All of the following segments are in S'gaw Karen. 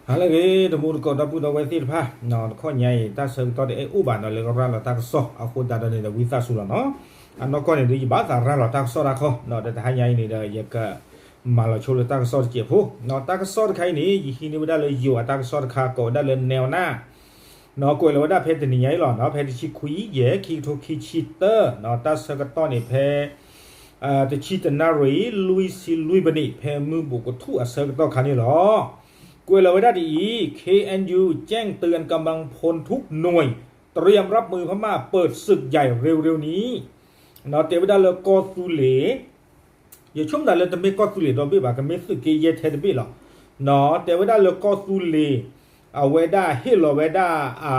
ဟါလၢအဂ့ၤ တမူတကိးဒီပုၢ်ဒီဝဲၢ်သ့ၣ်တဖၣ်, တခီညါအံၤ တၢ်ဆၢကတီၢ်တအဲၣ်အိၣ်ဘၣ်နီၤ လၢကရၤလီၤတၢ်ကစီၣ်အဃိသတးဒီးန့ၣ်ဒီး ဝံသးစူၤလီၤနီၤ. အနီၢ်ကီၢ်န့ၣ်ဒီး ယဘၣ်သးရၤလီၤတၢ်ကစီၣ်တၢ်ခီ, ဒီးတဟါညါအံၤန့ၣ်ဒီး ယကမၤလီၤဆိလၢတၢ်ကစီၣ်တစဲးဖိ, တၢ်ကစီၣ်တခါအံၤန့ၣ် ယဟံးန့ၢ်ဝဲဒၣ်လၢယိၤအတၢ်ကစီၣ်တခါ ကိးဝဲဒၣ်လၢ နဲဝ်နၢ် ကွဲးလီၤဝဲဒၣ်ဖဲတနံၤညါအံၤလီၤ, ဖဲတဆံခွံယဲၢ် ခံကထိခံဆံတၢ, တၢ်ဆၢကတီၢ်န့ၣ်ဖဲ တဆံတနၣ်ရံၣ် လွံၢ်ဆံလွံၢ်မံးနံး ဖဲမုၢ်ဘူးကထူၣ်အဆၢကတီၢ်ခါန့ၣ်လီၤ. ကွဲးလီၤဝဲဒၣ်ဒ်အံၤ, เคเอ็นยูแจ้งเตือนกำลังพลทุกหน่วย เตรียมรับมือพม่าเปิดศึกใหญ่เร็วๆนี้ တဲဝဲဒၣ်လၢကီၢ်သူလ့ၤ ယဆိကမိၣ်သးလၢတမ့ၢ်ကီၢ်သူလ့ၤဒီဘ့ၣ်ဘၣ်, ကမ့ၢ်သုးက့ယဲၢ်ထဲတဘ့ၣ်လီၤ. တဲဝဲဒၣ်လၢကီၢ်သူလ့ၤ အဝဲဒၣ်ဟ့ၣ်လီၤဝဲဒၣ် အ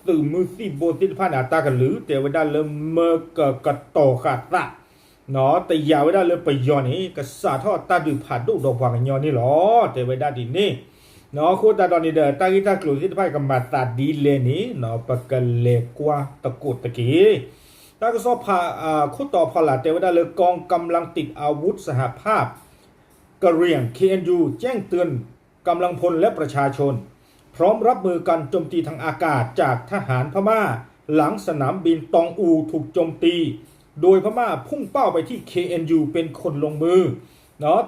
သုးမုၢ်သံၣ်ဘိသ့ၣ်တဖၣ်န့ၣ် အတၢ်ကလုၢ် တဲဝဲဒၣ်လၢမၢကကတီၤဃာ်သး တယာ်ဝဲဒၣ်လၢပယီၤန့ၣ် ကစးထီၣ်တၢ်ဒုးဖးဒိၣ်ဒီးပှၤကညီန့ၣ်လီၤ. တဲဝဲဒၣ်ဒ်န့ၣ် အဃိသတးဒီးန့ၣ်ဒီး တၢ်ဂ့ၢ်တၢ်ကျိၤသ့ၣ်တဖၣ်ကမၤသးဒ်လဲၣ်န့ၣ် ပကလဲၤကွၢ်သကိးတက့ၢ်. တၢ်ကစီၣ်ဖး ခိၣ်တီဖီလာ် တဲဝဲဒၣ်လၢ กองกำลังติดอาวุธสหภาพกะเหรี่ยง เคเอ็นยูแจ้งเตือนกำลังพลและประชาชน พร้อมรับมือการโจมตีทางอากาศจากทหารพม่า หลังสนามบินตองอูถูกโจมตี โดยพม่าพุ่งเป้าไปที่ เคเอ็นยู เป็นคนลงมือ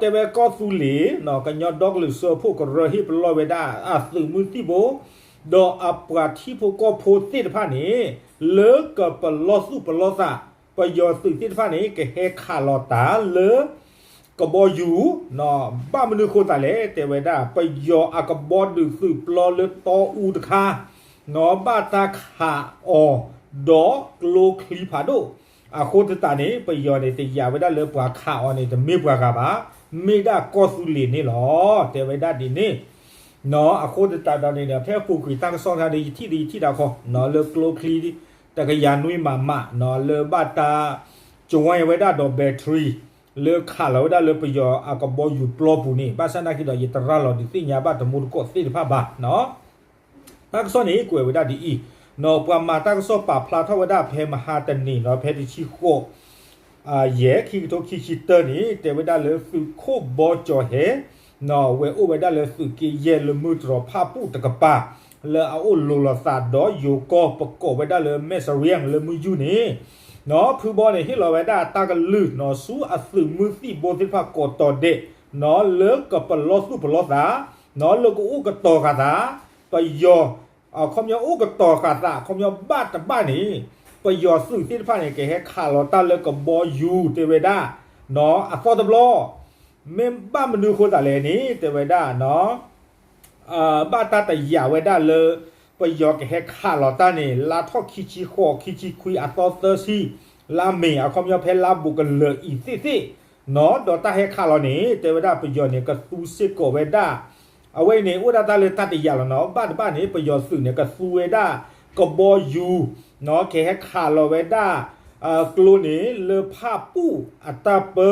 တဲဝဲကီၢ်သူလ့ၤ ကညီဒီကလုာ်စၢဖှိၣ်ကရၢ ဟ့ၣ်ပလီၢ်ဝဲဒၣ်အသုးမုၢ်သံၣ်ဘိ ဒီးအပှၤထံဖိကီၢ်ဖိသ့ၣ်တဖၣ်န့ၣ် လၢကပလီၢ်သူၣ်ပလီၢ်သး ပယီၤသုးသ့ၣ်တဖၣ်န့ၣ် ကဟဲခးလီၤတၢ်လၢ ကဘီယူၤ ဘၣ်မနုၤဃိသးလဲၣ် တဲဝဲဒၣ် ပယီၤအကဘီဒုးသုးပျီလၢတီအူတခါ ဘၣ်တၢ်ခးအီၤ ဒီးကျိချံဖးဒိၣ် အဃိသတးန့ၣ် ပယီၤန့ၣ် တယာ်ဝဲဒၣ်လၢပှၤခးအီၤန့ၣ် တမ့ၢ်ပှၤဂၤဘၣ် မ့ၢ်ဒၣ်ကီၢ်သူလ့ၤန့ၣ်လီၤ. တဲဝဲဒၣ်ဒ်န့ၣ် အဃိသတးဒီးန့ၣ်ဒီး ဖဲအပူၤကွံာ်တၢ်ကစီၣ်တခါဒီး ယထံၣ်ဒီးယထံၣ်တၢ်ခီ လၢကျိချံ တကယၤနွံမးမး လၢဘၣ်တၢ် join ဝဲဒၣ်ဒီး battery လၢခးလီၤဝဲဒၣ်လၢပယီၤအကဘီယူၤပျီပူၤန့ၣ် ဘၣ်ဆၣ်သနာ်က့ဒီး ယတရၤလီၤဒုးသ့ၣ်ညါဘၣ်တမူတကိးသ့ၣ်တဖၣ်ဘၣ် တၢ်ကစီၣ်န့ၣ် ကွဲးဝဲဒၣ်ဒ်အံၤ, ပှၤမၤတၢ်ကစီၣ်ပာ်ဖျါထီၣ်ဝဲဒၣ်ဖဲမဟါတနံၤဒီး ဖဲတဆံဃိး ယဲၢ် ခံကထိခံဆံတၢန့ၣ် တဲဝဲဒၣ်လၢသုးခိၣ်ဘီကၠီၤဟဲ ဝဲအိၣ်ဝဲဒၣ်လၢသုးက့ယဲၢ်လၢမုၢ်တြီၤဖးပူၣ်တကပၤ လၢအအိၣ်လိၤလိာ်သးဒီးယိၤကီၢ်ပကိးဝဲဒၣ်လၢ မဲၣ်စရံယၣ် လၢမုၢ်ယူၢ်န့ၣ် ဖုဘီန့ၣ် ဟ့ၣ်လီၤဝဲဒၣ်တၢ်ကလုၢ် ဆူအသုးမုၢ်သံၣ်ဘိသ့ၣ်တဖၣ်ကိးတီၤဒဲး လၢကပလီၢ်သူၣ်ပလီၢ်သး လၢကအိၣ်ကတီၤဃာ်သး ပယီၤ အခီပညီအိၣ်ကတီၤဃာ်သးအခီပညီဘၣ်တဘၣ်န့ၣ် ပယီၤသုးသ့ၣ်တဖၣ်န့ၣ် ကဟဲခးလီၤတၢ်လၢကဘီယူၤ တဲဝဲဒၣ် အသီတဘျီ မ့ၢ်ဘၣ်မနုၤဃိသးလဲၣ်န့ၣ် တဲဝဲဒၣ် ဘၣ်တၢ်တယာ်ဝဲဒၣ်လၢ ပယီၤကဟဲခးလီၤတၢ်န့ၣ် လါထီၣ်ခံဆံဃိး ခံဆံခွံအသီသၢဆံ လါမ့ၤ အခီပညီဖဲလါဘူးကလၢာ်အံၤသ့ၣ်သ့ၣ် ဒီးတၢ်ဟဲခးလီၤန့ၣ် တဲဝဲဒၣ်ပယီၤန့ၣ် ကသူစ့ၢ်ကီးဝဲဒၣ် အဝဲအံၤန့ၣ် အိၣ်ဒၣ်တၢ်လၢတၢ်တယာ်လီၤနီၤ ဘၣ်တဘၣ်န့ၣ် ပယီၤသုးန့ၣ် ကသူဝဲဒၣ် ကဘီယူၤ ကဟဲခးလီၤဝဲဒၣ် ကျိန့ၣ် လၢဖးပူၣ်အတၢ်ပၢ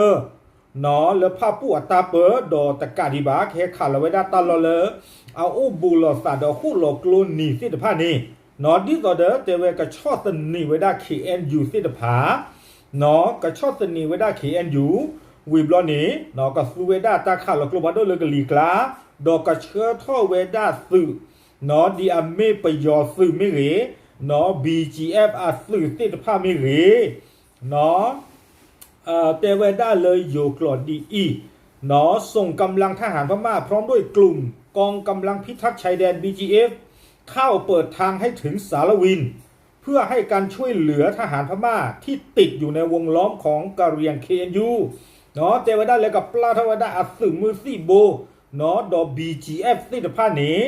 လၢဖးပူၣ်အတၢ်ပၢ ဒီးတကးဒံးဘၣ် ကဟဲခးလီၤဝဲဒၣ်တၢ်လီၢ်လၢ အအိၣ်ဘူးလိာ်သးဒီးဃိၣ်လီၤကျိနံၤသ့ၣ်တဖၣ်န့ၣ် ဒ်သိးဒီးတဲဝဲကဆီၣ်သနံးဝဲဒၣ် ခ့ၣ်အဲၣ်ယူၣ် သ့ၣ်တဖၣ် ကဆီၣ်သနံးဝဲဒၣ် ခ့ၣ်အဲၣ်ယူၣ် ဝံၤဘျီန့ၣ် ကသူဝဲဒၣ်တၢ်ခးလီၤကျိဖးဒိၣ်လၢကလံၤကျါ ဒီးကဆှၢထီၣ်ဝဲဒၣ်သုး ဒ်အမ့ၢ်ပယီၤသုးမ့ၢ်ဂ့ၤ ဘီ จี เอฟ အသုးသ့ၣ်တဖၣ်မ့ၢ်ဂ့ၤ တဲဝဲဒၣ်လၢယိၤကျိာ်ဒ်အံၤ ส่งกำลังทหารพม่าพร้อมด้วยกลุ่มกองกำลังพิทักษ์ชายแดน บีจีเอฟ เข้าเปิดทางให้ถึงสารวิน เพื่อให้การช่วยเหลือทหารพม่าที่ติดอยู่ในวงล้อมของกะเหรี่ยง เคเอ็นยู တဲဝဲဒၣ်လၢကပျၢ်ထီၣ်ဝဲဒၣ်အသုးမုၢ်သံၣ်ဘိ ဒီး ဘီ จี เอฟ သ့ၣ်တဖၣ်န့ၣ်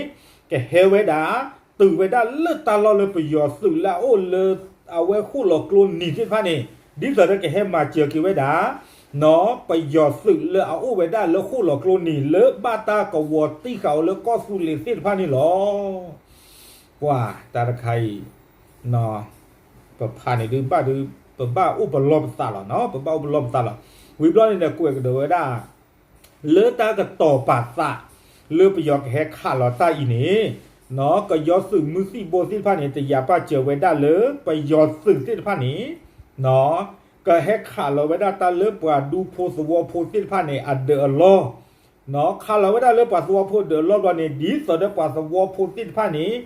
ကဟဲဝဲဒၣ် တုၤဝဲဒၣ်လၢတၢ်လီၢ်လၢပယီၤသုးလၢအအိၣ်လၢ အဝဲဃိၣ်လီၤကျိနံၤသ့ၣ်တဖၣ်န့ၣ် ဒ်သိးဒီးကဟဲမၤစၢၤက့ၤဝဲဒၣ် ပယီၤသုးလၢအအိၣ်ဝဲဒၣ်လၢဃိၣ်လီၤကျိနံၤ လၢဘၣ်တၢ်ကဝီၤတံၢ်ဃာ်အီၤလၢကီၢ်သူလ့ၤသ့ၣ်တဖၣ်န့ၣ်လီၤ. ပှၤတၢ်တခါအံၤ ပဖးန့ၣ်ဒုးဘၣ်ဒုး ပဘၣ်အိၣ်ပလီၢ်ပသးလီၤနီၤ ပဘၣ်အိၣ်ပလီၢ်ပသးလီၤ. ဝံၤဘျီန့ၣ်ဒီးကွဲးကဒီးဝဲဒၣ် လၢတၢ်ကတီၤပာ်သး လၢပယီၤကဟဲခးလီၤတၢ်အံၤန့ၣ် ကညီသုးမုၢ်သံၣ်ဘိသ့ၣ်တဖၣ်န့ၣ် တယာ်ပာ်စၢၤဝဲဒၣ်လၢ ပယီၤသုးသ့ၣ်တဖၣ်န့ၣ် ကဟဲခးလီၤဝဲဒၣ်တၢ်လၢပှၤဒူဖိသဝီဖိသ့ၣ်တဖၣ်န့ၣ် အဒၢးအလီၢ် ခးလီၤဝဲဒၣ်လၢပှၤသဝီဖိဒၢးအလီၢ်ဘျီန့ၣ် ဒ်သိးဒီးပှၤသဝီဖိသ့ၣ်တဖၣ်န့ၣ်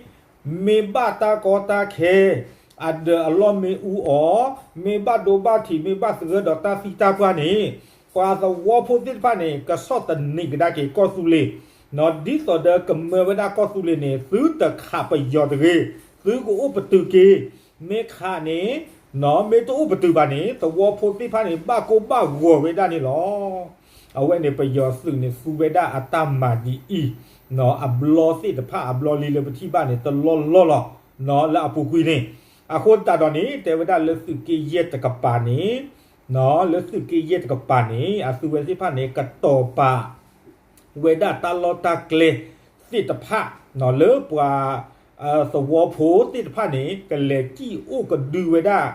မ့ၢ်ဘၣ်တၢ်ကီတၢ်ခဲ အဒၢးအလီၢ်မ့ၢ်အူအီၤ, မ့ၢ်ဘၣ်ဒိဘၣ်ထံး မ့ၢ်ဘၣ်သဂၢၢ်ဒီးတၢ်သံတၢ်ပှၢ်န့ၣ် ပှၤသဝီဖိသ့ၣ်တဖၣ်န့ၣ် ကဆီၣ်သနံးကဒါက့ၤကီၢ်သူလ့ၤ, ဒ်သိးဒီးကမၢဝဲဒၣ်ကီၢ်သူလ့ၤန့ၣ် သုတခးပယီၤတဂ့ၤ, သုကအိၣ်ပတုာ်က့ၤ, မ့ၢ်ခးန့ၣ် မ့ၢ်တအိၣ်ပတုာ်ဘၣ်န့ၣ် သဝီဖိသ့ၣ်တဖၣ်န့ၣ် ဘၣ်ကိၢ်ဘၣ်ဂီၤဝဲဒၣ်န့ၣ်လီၤ. အဝဲန့ၣ် ပယီၤသုးန့ၣ် သူဝဲဒၣ်အတၢ်မၤဒ်အံၤ, အဘျီသ့ၣ်တဖၣ်အဘျီလံလၢပထံၣ်ဘၣ်န့ၣ် တလီၢ်လီၢ်လီၤ, လၢအပူၤကွံာ်န့ၣ်, အဃိသတးဒီးန့ၣ် တဲဝဲဒၣ်လၢသုးက့ယဲၢ်တကပၤန့ၣ်, လၢသုးက့ယဲၢ်တကပၤန့ၣ် အသုဝဲသ့ၣ်တဖၣ်န့ၣ် ကတီၤပာ် ဝဲဒၣ်တၢ်လီၢ်တၢ်ကျဲသ့ၣ်တဖၣ် လၢပှၤ သဝီဖိသ့ၣ်တဖၣ်န့ၣ် ကလဲၤစံၣ်အိၣ်ကဒုဝဲဒၣ်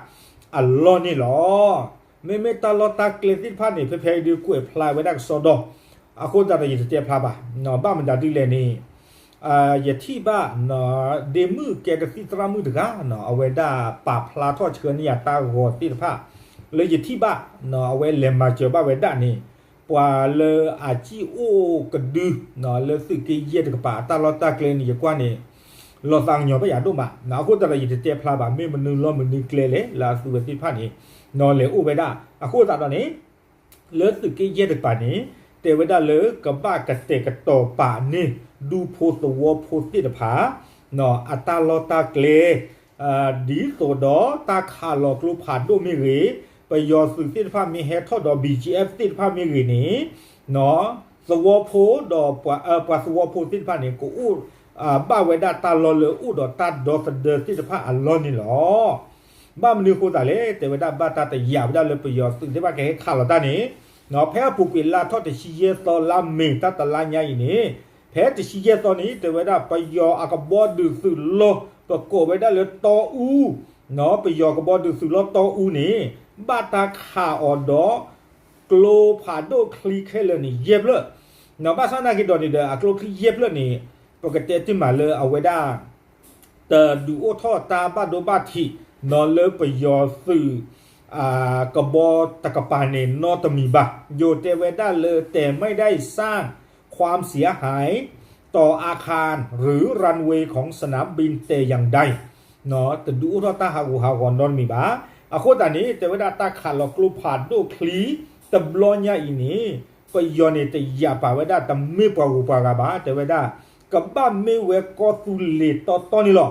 အလီၢ်န့ၣ်လီၤ. မ့မ့ၢ်တၢ်လီၢ်တၢ်ကျဲသ့ၣ်တဖၣ်န့ၣ် ဖဲဖဲဒုးကွဲးဖျါဝဲဒၣ်ကစီဒီ, အဃိသတးဒီးယတတဲဖျါဘၣ်, ဘၣ်မတၤဒ်လဲၣ်န့ၣ် ယထံၣ်ဘၣ် ဒ့မုၣ်ကဲကသံၣ်သရၣ်မုၣ်တဂၤ အဝဲဒၣ်ပာ်ဖျါထီၣ်ဆှၢန့ၢ်ယၤတၢ်ဂီၤသ့ၣ်တဖၣ် လၢယထံၣ်ဘၣ် အဝဲလဲၤမၤစၢၤဘၣ်ဝဲဒၣ်န့ၣ် ပှၤလၢအစံၣ်အိၣ်ကဒု လၢသုးက့ယဲၢ်တကပၤအတၢ်လီၢ်တၢ်ကျဲန့ၣ် ယကွၢ်န့ၣ် လီၤသးကညီၤဘၣ်ယၤဒိၣ်မး, အဃိသတးဒီးယတတဲဖျါဘၣ် မ့ၢ်မနုၤလီၢ်မနုၤကျဲလဲၣ် လၢအသုဝဲသ့ၣ်တဖၣ်န့ၣ် လဲၤအိၣ်ဝဲဒၣ် အဃိသတးဒီးန့ၣ် လၢသုးက့ယဲၢ်တကပၤန့ၣ် တဲဝဲဒၣ်လၢကဘၣ်ကတဲာ်ကတီၤပာ်န့ၢ် ဒူဖိသဝီဖိသ့ၣ်တဖၣ် အတၢ်လီၢ်တၢ်ကျဲ ဒ်သိးဒီးတၢ်ခးလီၤကျိဖးဒိၣ်မ့ၢ်ဂ့ၤ, ပယီၤသုးသ့ၣ်တဖၣ်မ့ၢ်ဟဲထီၣ်ဒီး ဘီကၠံအ့ၣ် သ့ၣ်တဖၣ်မ့ၢ်ဂ့ၤန့ၣ် သဝီဖိဒီး ပှၤသဝီဖိသ့ၣ်တဖၣ်န့ၣ် ကအိၣ် ဘၣ်ဝဲဒၣ်တၢ်လီၢ်လၢအိၣ်ဒီးတၢ်ဒီသဒၢသ့ၣ်တဖၣ်အလီၢ်န့ၣ်လီၤ. ဘၣ်မနုၤအဃိသတးလဲၣ် တဲဝဲဒၣ်ဘၣ်တၢ်တယာ်ဝဲဒၣ်လၢပယီၤသုးသ့ၣ်တဖၣ်ကဟဲခးလီၤတၢ်န့ၣ် ဖဲအပူၤကွံာ်လါထီၣ်တဆံယဲၢ်သီလါမ့ၤတၢ်တလါညါအံၤန့ၣ် ဖဲတဆံယဲၢ်သီန့ၣ် တဲဝဲဒၣ်ပယီၤအကဘီဒုးသုးလီၢ် ပကိးဝဲဒၣ်လၢတီအူ ပယီၤကဘီဒုးသုးလီၢ်တီအူန့ၣ် ဘၣ်တၢ်ခးအီၤဒီး ကျိဖးဒိၣ်ချံခဲလၢာ်န့ၣ် ယဲၢ်ဖျၢၣ်, ဘၣ်ဆၣ်သနာ်က့ဒီးန့ၣ်ဒီး အကျိချံယဲၢ်ဖျၢၣ်န့ၣ် ပကတဲတ့ၢ်မးလၢအဝဲဒၣ် တဒုးအိၣ်ထီၣ်တၢ်ဘၣ်ဒိဘၣ်ထံး လၢပယီၤသုး ကဘီတကပၤန့ၣ် နီတမံၤဘၣ်. ယိၤတဲဝဲဒၣ်လၢတဲမ့ၢ်ဒၣ်အံၤ สร้างความเสียหายต่ออาคารหรือรันเวย์ของสนามบินแต่อย่างใด တဒုးအိၣ်ထီၣ်တၢ်ဟးဂူာ်ဟးဂီၤနီတမံၤဘၣ်. အဃိသတးန့ၣ် တဲဝဲဒၣ်တၢ်ခးလီၤကျိဖးဒိၣ်ချံတဘျီညါအံၤန့ၣ် ပယီၤန့ၣ်တယာ်ပာ်ဝဲဒၣ်တမ့ၢ်ပှၤဂုၤပှၤဂၤဘၣ်. တဲဝဲဒၣ် ကဘၣ်မ့ၢ်ဝဲကီၢ်သူလ့ၤတီတီန့ၣ်လီၤ.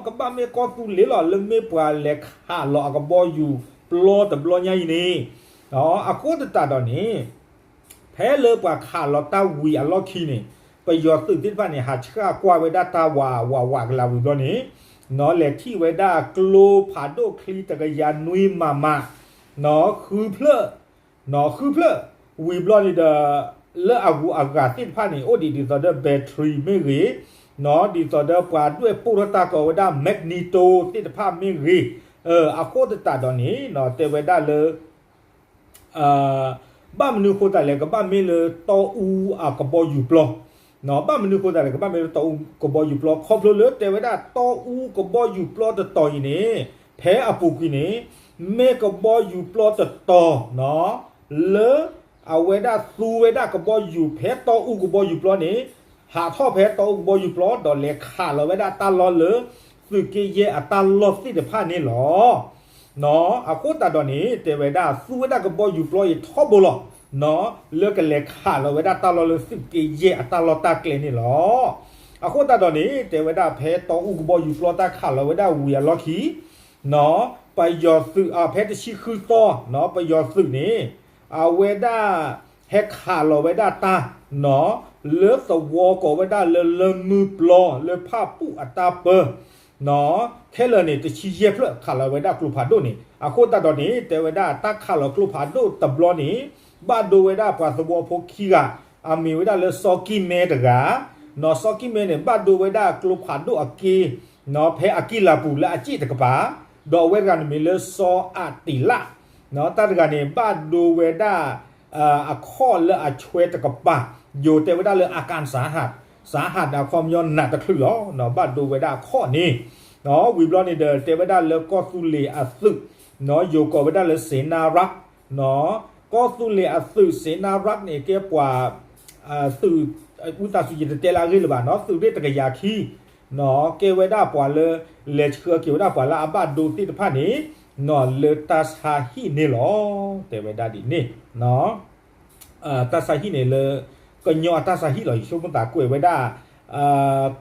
ကဘၣ်မ့ၢ်ကီၢ်သူလ့ၤလီၤ လၢမ့ၢ်ပှၤလဲၤခးလီၤအကဘီယူၤပျီတဘျီညါအံၤန့ၣ် အဃိသတးဒီးန့ၣ် ဖဲလၢပှၤခးလီၤတၢ်ဝံၤအလီၢ်ခံန့ၣ် ပယီၤသုးသ့ၣ်တဖၣ်န့ၣ် ဟးဆှၣ်ကွၢ်ဝဲဒၣ်တၢ်ဝးဝးဝးကလၤဝံၤဘျီန့ၣ် လဲၤထံၣ်ဝဲဒၣ်ကျိဖးဒိၣ်ချံတကယၤနွံမးမး ဃုဖျၢၣ် ဃုဖျၢၣ် ဝံၤဘျီန့ၣ်ဒီး လၢအဂုၤအဂၤသ့ၣ်တဖၣ်န့ၣ် အိၣ်ဒံးဒ်သိးဒီး battery မ့ၢ်ဂ့ၤ ဒ်သိးဒီးပှၤဒွဲၣ်ပိၢ်ထီၣ်တၢ်ကိးဝဲဒၣ် magneto သ့ၣ်တဖၣ်မ့ၢ်ဂ့ၤ အဃိသတးဒီးန့ၣ် တဲဝဲဒၣ်လၢ ဘၣ်မနုၤအဃိသတးလဲၣ် ကဘၣ်မ့ၢ်လၢတီအူအကဘီယူၤပျီ ဘၣ်မနုၤအဃိသတးလဲၣ် ကဘၣ်မ့ၢ်လၢတီအူကဘီယူၤပျီ ခီဖျိလၢတဲဝဲဒၣ်တီအူကဘီယူၤပျီတတီၤအံၤန့ၣ် ဖဲအပူၤကွံာ်န့ၣ် မ့ၢ်ကဘီယူၤပျီတတီၤ လၢအဝဲဒၣ်သူဝဲဒၣ်ကဘီယူၤဖဲတီအူကဘီယူၤပျီန့ၣ် ဟးထီၣ်ဖဲတီအူကဘီယူၤပျီ ဒီးလဲၤခးလီၤဝဲဒၣ်တၢ်လီၢ်လၢ သုးက့ယဲၢ်အတၢ်လီၢ်သ့ၣ်တဖၣ်န့ၣ်လီၤ. အဃိသတးဒီးန့ၣ် တဲဝဲဒၣ်သူဝဲဒၣ်ကဘီယူၤပျီအံၤထီဘိလီၤ လၢကလဲၤခးလီၤဝဲဒၣ်တၢ်လီၢ်လၢသုးက့ယဲၢ်အတၢ်လီၢ်တၢ်ကျဲန့ၣ်လီၤ. အဃိသတးဒီးန့ၣ် တဲဝဲဒၣ်ဖဲတီအူကဘီယူၤပျီတၢ်ခးလီၤဝဲဒၣ်ဝံၤအလီၢ်ခံ ပယီၤသုး ဖဲတဆံဃုသီ ပယီၤသုးန့ၣ် အဝဲဒၣ် ဟဲခးလီၤဝဲဒၣ်တၢ် လၢသဝီကိးဝဲဒၣ်လၢလၢမုၢ်ပျီ လၢဖၣ်ပူၣ်အတၢ်ပၢ ခဲလၢာ်န့ၣ် တဆံယဲၢ်ဖျၢၣ်ခးလီၤဝဲဒၣ်ကျိဖးဒိၣ်န့ၣ် အဃိသတးဒီးန့ၣ် တဲဝဲဒၣ်တၢ်ခးလီၤကျိဖးဒိၣ်တဘျီန့ၣ် ဘၣ်ဒိဝဲဒၣ်ပှၤသဝီဖိခံဂၤ အမံၤဝဲဒၣ်လၢစီၤကံၢ်မဲတဂၤ စီၤကံၢ်မဲန့ၣ် ဘၣ်ဒိဝဲဒၣ်ကျိဖးဒိၣ်အက့ ဖဲအကံၢ်လၤပူၤလၢအစ့ၣ်တကပၤ ဒီးအဝဲတဂၤန့ၣ်မ့ၢ်လၢစီၤအးတံးလး တၢ်တဂၤန့ၣ် ဘၣ်ဒိဝဲဒၣ် အခီၣ်လၢအဆွဲတကပၤ ယိၤတဲဝဲဒၣ်လၢ อาการสาหัส สาหัส အခီပညီနးတချုးလီၤ ဘၣ်ဒိဝဲဒၣ် အခီၣ်န့ၣ် ဝံၤဘျီန့ၣ်ဒီး တဲဝဲဒၣ်လၢကီၢ်သူလ့ၤအသုး ယိၤကိးဝဲဒၣ်လၢ เสนารักษ์ ကီၢ်သူလ့ၤအသုး เสนารักษ์ န့ၣ် ကဲပှၤ သုး ဝံသးစူၤ ယတတဲလၢအဂ့ၢ်လၢၤဘၣ်နီၤ, သုးရ့ၣ်တကယၤခံ ကဲဝဲဒၣ်ပှၤလၢ လဲၤဆှၢက့ၤဝဲဒၣ်ပှၤလၢအဘၣ်ဒိသ့ၣ်တဖၣ်န့ၣ် လၢတၢ်ဆါဟံၣ်န့ၣ်လီၤ. တဲဝဲဒၣ်ဒ်န့ၣ် တၢ်ဆါဟံၣ်န့ၣ်လၢ ကညီအတၢ်ဆါဟံၣ်လီၤ. ယဆိကမိၣ်သးကွဲးဝဲဒၣ်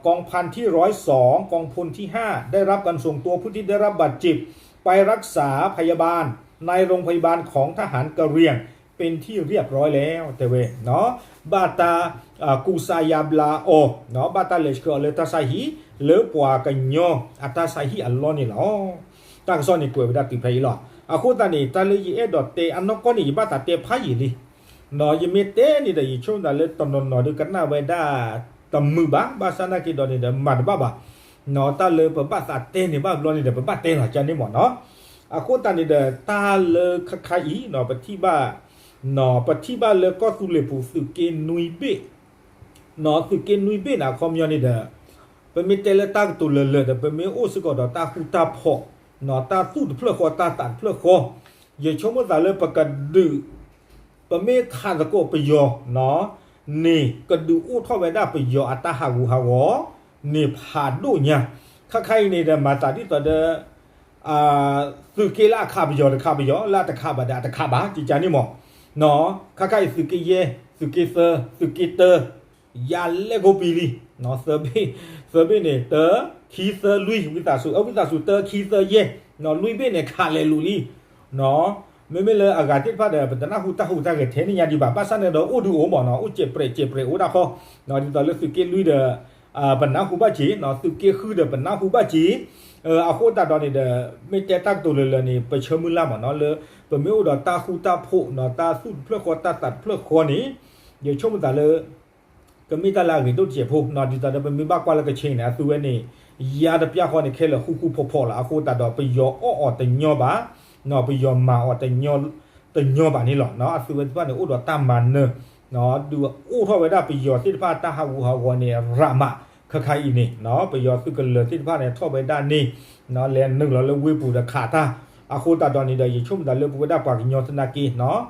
กองพันที่ร้อยสอง กองพลที่ห้า ได้รับการส่งตัวผู้ที่ได้รับบาดเจ็บไปรักษาพยาบาลในโรงพยาบาลของทหารกะเหรี่ยงเป็นที่เรียบร้อยแล้ว တဲဝဲ ဘၣ်တၢ် ကူစါယါဘျါအီၤ ဘၣ်တၢ်လဲၤဆှၢအီၤလၢတၢ်ဆါဟံၣ် လၢပှၤကညီအတၢ်ဆါဟံၣ်အလီၢ်န့ၣ်လီၤ. တၢ်ကစီၣ်န့ၣ်ကွဲးဝဲဒၣ်တုၤဖဲအံၤလီၤ. အဃိသတးန့ၣ် တၢ်လၢယအဲၣ်ဒိးတဲအနီၢ်ကီၢ်န့ၣ် ယဘၣ်သးတဲဖးယံာ်လံ ယမ့ၢ်တဲန့ၣ်ဒီး ယဆိကမိၣ်သးလၢတနီၤနီၤဒီးကနၣ်ဝဲဒၣ်တမုာ်ဘၣ်, ဘၣ်ဆၣ်နာ်က့ဒီးန့ၣ်ဒီး မၤတဘၣ်ဘၣ်, တၢ်လၢပဘၣ်သးတဲန့ၣ်ဘၣ်ဘျီန့ၣ်ဒီး ပဘၣ်တဲလီၤကန့ၣ်မ့ၢ်နီၤ. အဃိသတးန့ၣ်ဒီး တၢ်လၢခါခါအံၤ ပထံၣ်ဘၣ် ပထံၣ်ဘၣ်လၢကီၢ်သူလ့ၤပူၤသုးက့နွံဘ့ၣ် သုးက့နွံဘ့ၣ်န့ၣ် အခီပညီန့ၣ်ဒီး ပမ့ၢ်တဲလၢတၢ်ကတိၤလၢာ်လၢာ်ဒီး ပမ့ၢ်အိၣ်စ့ၢ်ကီးဒီးတၢ်ဃူတၢ်ဖိး တၢ်သူၣ်တဖျၢၣ်ဃီ တၢ်သးတဖျၢၣ်ဃီ, ယဆိကမိၣ်သးလၢပကဒုး ပမ့ၢ်ခးသကိးပယီၤန့ၣ် ကဒုးအိၣ်ထီၣ်ဝဲဒၣ်ပယီၤအတၢ်ဟးဂူာ်ဟးဂီၤန့ၣ် ဖးဒိၣ်ညါ, ခါခါအံၤန့ၣ်ဒီး မၤသးဒ်သိးဒီး သုးက့လၢအခးပယီၤတခးပယီၤ လၢအတခးဘၣ်ဒီးအတခးဘၣ် ကကန့ၣ်မ့ၢ်နီၤ. ခါခါအံၤသုးက့ယဲၢ် သုးက့သၢ သုးက့တၢ ယၤလဲၣ်ကိးပံာ်လံ, သၢဘ့ၣ်န့ၣ် တၢ ခံ သၢ လွံၢ် ဝံသးစူၤ အဝံသးစူၤ တၢ ခံ သၢ ယဲၢ် လွံၢ်ဘ့ၣ်န့ၣ် ခးလဲၤလိာ်လံ မ့မ့ၢ်လၢအဂၤသ့ၣ်တဖၣ်ဒီး ပတနၢ်ဟူတၢ်ဟူးတၢ်ဂဲၤထဲန့ၣ်ညါဒံးဘၣ်, ဘၣ်ဆၣ်န့ၣ်ဒီးအိၣ်ဒုးအိၣ်မ့ၢ်နီၤ, အိၣ်စဲးပြဲးစဲးပြဲးအိၣ်ဒၣ်ဃီ, ဒ်သိးလၢသုးက့လွံၢ်ဒီး ပနၢ်ဟူဘၣ်စ့ၢ်, သုးက့ဃုဒီးပနၢ်ဟူဘၣ်စ့ၢ်, အဃိသတးဒီးန့ၣ်ဒီး မ့ၢ်တဲတၢ်ကတိၤလၢာ်လၢာ်န့ၣ် ပဆၢမုၢ်လၢ်မ့ၢ်နီၤ လၢ ပမ့ၢ်အိၣ်ဒီးတၢ်ဃူတၢ်ဖိး တၢ်သူၣ်တဖျၢၣ်ဃီ တၢ်သးတဖျၢၣ်ဃီန့ၣ် ယဆိကမိၣ်သးလၢ ကမ့ၢ်တၢ်လၢအဂ့ၤဒိၣ်တစဲးဖိ, ဒ်သိးဒီးပမ့ၢ်ဘၣ်ကွၢ်လၢကဆ့န့ၣ် အသုဝဲန့ၣ် ယါတပျၢ်ဃီန့ၣ် ခဲလၢာ်ဃူဃူဖိးဖိးလီၤ. အဃိသတးဒီး ပယီၤအီၣ်အီၤတညီဘၣ်, ပယီၤမၤအီၤတညီဘၣ်န့ၣ်လီၤ. အသုဝဲသ့ၣ်တဖၣ်န့ၣ် အိၣ်ဒီးတၢ်မၤနၢၤ, ဒုးအိၣ်ထီၣ်ဝဲဒၣ်ပယီၤသ့ၣ်တဖၣ်တၢ်ဟးဂူာ်ဟးဂီၤန့ၣ် ရးမး, ခါခါအံၤန့ၣ် ပယီၤသုးကလၢၤသ့ၣ်တဖၣ်န့ၣ် ထီၣ်ဝဲဒၣ်န့ၣ် လဲၤနုာ်လီၤလၢဝ့ၢ်ပူၤဒီးခးတၢ်, အဃိသတးဒီးန့ၣ်ဒီး ယဆိကမိၣ်သးလၢပဝဲဒၣ်ပှၤကညီသနာ်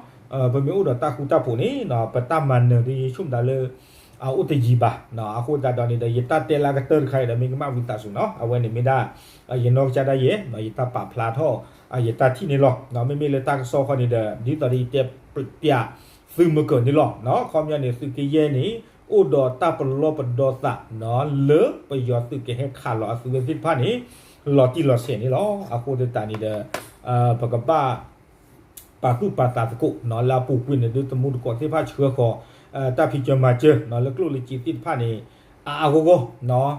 က့ ပမ့ၢ်အိၣ်ဒီးတၢ်ဃူတၢ်ဖိးန့ၣ် ပတၢ်မၤနၢၤဒီးယဆိကမိၣ်သးလၢ အအိၣ်တယံၤဘၣ်. အဃိသတးဒီးန့ၣ်ဒီး ယတၢ်တဲလၢအကတၢၢ်တခါအံၤဒီး မ့ၢ်ကမၣ်ဝံသးစူၤနီၤ, အဝဲန့ၣ်မ့ၢ်ဒၣ် ယနီၢ်ကစၢ်ဒၣ်ယဲ ယတၢ်ပာ်ဖျါထီၣ် ယတၢ်ထံၣ်န့ၣ်လီၤ. မ့မ့ၢ်လၢတၢ်ကစီၣ်ခီန့ၣ်ဒီး ဒ်သိးဒီးယတဲပျးသုးမုၢ်ကၢၢ်န့ၣ်လီၤ. ခီပညီန့ၣ် သုးက့ယဲၢ်န့ၣ် အိၣ်ဒီးတၢ်ပလီၢ်ပဒီသး လၢပယီၤသုးကဟဲခးလီၤအသုးဝဲသ့ၣ်တဖၣ်န့ၣ် လီၤတံၢ်လီၤဆဲးန့ၣ်လီၤ. အဃိသတးန့ၣ်ဒီး ပကဘၣ် ပာ်သူၣ်ပာ်သးသကိး လၢအပူၤကွံာ်န့ၣ် ဒုးသမူသကိးသ့ၣ်တဖၣ်ဆှၢဃီၤ တၢ်ဖံးစၢၤမၤစၢၤ လၢကျိၣ်လၢစ့သ့ၣ်တဖၣ်န့ၣ် အါအါဂီၢ်ဂီၢ်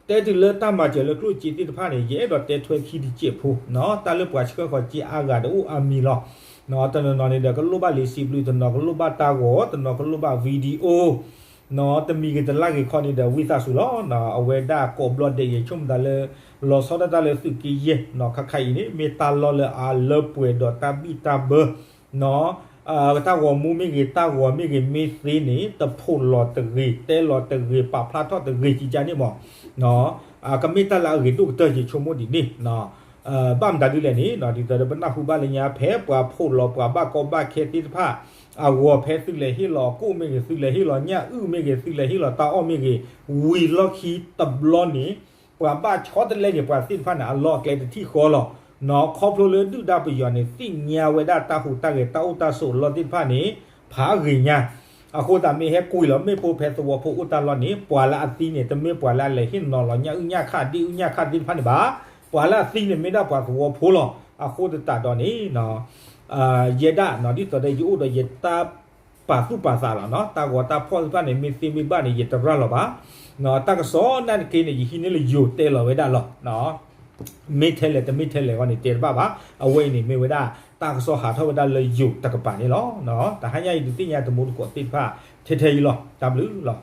တဲတုၤလၢတၢ်မၤစၢၤလၢကျိၣ်စ့သ့ၣ်တဖၣ်န့ၣ် ယအဲၣ်ဒိးတဲထွဲခံတစဲးဖိ တၢ်လၢပှၤဆှၢဃီၤစ့အါဂၤတအိၣ်အါမံၤလီၤ. တနီၤနီၤန့ၣ်ဒီး ကလိၣ်ဘၣ်လံာ်စံးဘျုး, တနီၤကလိၣ်ဘၣ်တၢ်ဂီၤ, တနီၤကလိၣ်ဘၣ် video, တမံၤဂ့ၤတလၢ်ဂ့ၤခီန့ၣ်ဒီး ဝံသးစူၤလီၤ. အဝဲဒၣ်ကိးဘျီဒဲး ယဆိကမိၣ်သးလၢ လီၤဆီဒၣ်တၢ်လၢသုးက့ယဲၢ် ခါခါအံၤန့ၣ် မ့ၢ်တၢ်လီၢ်လၢအလၢပှဲၤဒီးတၢ်ဘံၣ်တၢ်ဘၢ တၢ်ဂီၤမူမ့ၢ်ဂ့ၤ တၢ်ဂီၤမ့ၢ်ဂ့ၤ မ့ၢ်သ့န့ၣ် တဖိးလီၤတဂ့ၤ တဲလီၤတဂ့ၤ ပာ်ဖျါထီၣ်တဂ့ၤ ကကန့ၣ်မ့ၢ် ကမ့ၢ်တၢ်လၢအဂ့ၤဒိၣ်ကတၢၢ် ယဆိကမိၣ်ဒ်န့ၣ်. ဘၣ်မတၤဒ်လဲၣ်န့ၣ် ဒ်သိးဒီးပနၢ်ဟူဘၣ်လၢညါ ဖဲပှၤဖိးလီၤပှၤဘၣ်ကီဘၣ်ခဲသ့ၣ်တဖၣ် အဂီၤ ဖဲသုလဲၤဟ့ၣ်လီၤအကိၣ်မ့ၢ်ဂ့ၤ သုလဲၤဟ့ၣ်လီၤညၣ်အုၣ်မ့ၢ်ဂ့ၤ သုလဲၤဟ့ၣ်လီၤတၢ်အီၣ်မ့ၢ်ဂ့ၤ ဝံၤလီၢ်ခံတဘျီန့ၣ် ပှၤဘၣ်ဆီတလဲက့ၤပှၤသ့ၣ်တဖၣ်န့ၣ် အလီၢ်အကျဲတထံၣ်ဃီလီၤ. ခီဖျိလၢဒုၣ်ဒါပယီၤန့ၣ် သ့ၣ်ညါဝဲဒၣ်တၢ်ဟူးတၢ်ဂဲၤ တၢ်အိၣ်တၢ်ဆိးအလီၢ်သ့ၣ်တဖၣ်န့ၣ် ဖးဂ့ၤညါ. အဃိသတးမ့ၢ်ဟဲကွံာ်လီၤမ့ၣ်ပိၢ်ဖဲသဝီဖိအိၣ်တၢ်လီၢ်န့ၣ် ပှၤလၢအသံန့ၣ် တမ့ၢ်ပှၤလၢအလဲၤဟ့ၣ်နီၤလီၤညၣ်အုၣ်ညၣ်ခၣ် ဒ့ၣ်အုၣ်ညၣ်ခၣ်သ့ၣ်တဖၣ်န့ၣ်ဘၣ်. ပှၤလၢအသံန့ၣ်မ့ၢ်ဒၣ်ပှၤသဝီဖိလီၤ. အဃိသတးဒီးန့ၣ် ယဲဒၣ် ဒ်သိးဒီးယအိၣ်ဒီးယတၢ်ပာ်သူၣ်ပာ်သးလီၤ. တၢ်ဂီၤတၢ်ဖီၣ်သ့ၣ်တဖၣ်န့ၣ် မ့ၢ်သ့မ့ၢ်ဘၣ်န့ၣ် ယတရၣ်လီၤဘၣ်. တၢ်ကစီၣ်နာ်သက့န့ၣ် ယဟံးန့ၢ်လၢယိၤတဲလီၤဝဲဒၣ်လီၤ. မ့ၢ်ထဲလဲၣ်တမ့ၢ်ထဲလဲၣ်ဂီၢ်န့ၣ် တဲတဘၣ်ဘၣ်. အဝဲအံၤန့ၣ်မ့ၢ်ဝဲဒၣ် တၢ်ကစီၣ်ဟးထီၣ်ဝဲဒၣ်လၢယိၤတကပၤန့ၣ်လီၤ. တဟါညါအံၤဒုးသ့ၣ်ညါသမူသကိးသ့ၣ်တဖၣ် ထဲထဲအံၤလီၤ. တၢ်ဘျုးလီၤ.